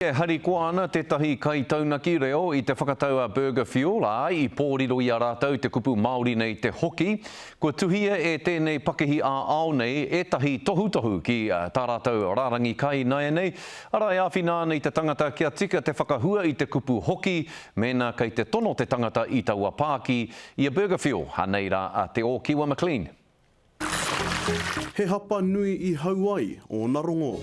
E harikoa ana tētahi kaitaunaki reo i te whakatau a Burger Fuel, ā, i pōriro i a rātou te kupu Māori nei te hoki. Kua tuhia e tēnei pakihi ā-ao nei ētahi tohutohu ki tā rātou rārangi kai naianei, arā e āwhina ana i te tangata kia tika te whakahua i te kupu hoki mēnā kei te tono te tangata i taua pāki i a Burger Fuel. Anei rā a Te Ōkiwa McLean. He hapa nui i hau ai ōna rongo.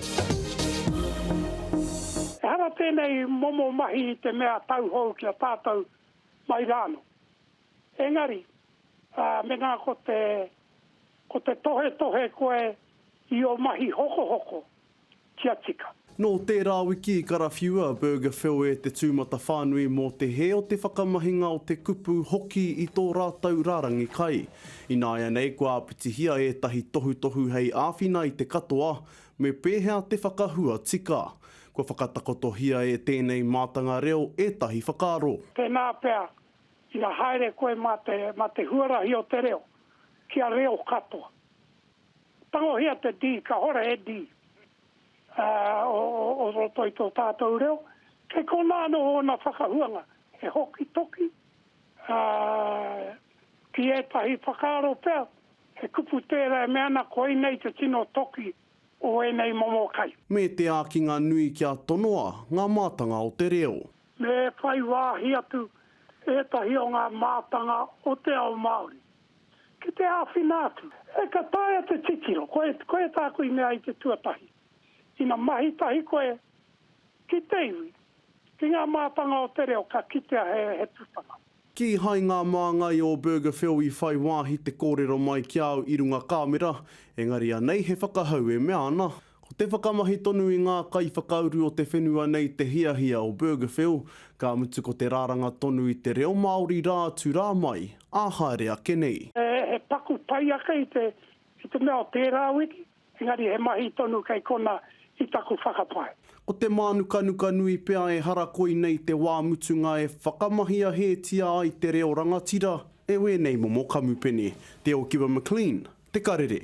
Ehara tēnei momo mahi i te mea tauhou ki a tātou mai rānō. Engari, mēnā ko te, ko te tohetohe koe i ō mahi hokohoko, kia tika. Nō tērā wiki i karawhiua a Burger Phil e te tūmatawhānui mō te hē o te whakamahinga o te kupu hoki i tō rātou rārangi kai. Ināianei kua āpitihia ētahi tohutohu hei āwhina i te katoa me pēhea te whakahua tika. Kua whakatakotohia e tēnei mātanga reo ētahi whakaaro. Tēnā pea, ina haere koe mā te, mā te huarahi o te reo, kia reo katoa. Tangohia te D, ka hora he D o roto i tō tātou reo. Kei konā anō ōna whakahuanga, he hoki toki, ki ētahi whakaaro pea, he kupu tērā e mea ana koinei te tino toki o ēnei momo kai. Me te ākinga nui kia tonoa ngā mātanga o te reo. Me whai wāhi atu ētahi o ngā mātanga o te ao Māori Ki te āwhina atu. E ka taea te titiro, koe, koe tāku i mea i te tuatahi. Ina mahi tahi koe ki te iwi, ki ngā mātanga o te reo, ka kitea he, he putanga. Kīhai ngā māngai o Burger Phil i whai wāhi te kōrero mai ki a au i runga kāmera, engari anei he whakahau e mea ana, Ko te whakamahi tonu i ngā kaiwhakauru o te whenua nei te hiahia o Burger Phil, ka mutu ko te rāranga tonu i te reo Māori rā atu rā mai, ā haere ake nei. He paku pai ake i te i te mea o tērā wiki, engari he mahi tonu kei kona i taku whakapae. Ko te mānukanuka nui pea ehara koinei te wā mutunga e whakamahia hētia ai te reo rangatira e wēnei momo kamupene. Te Okiwa McLean, Te Karere.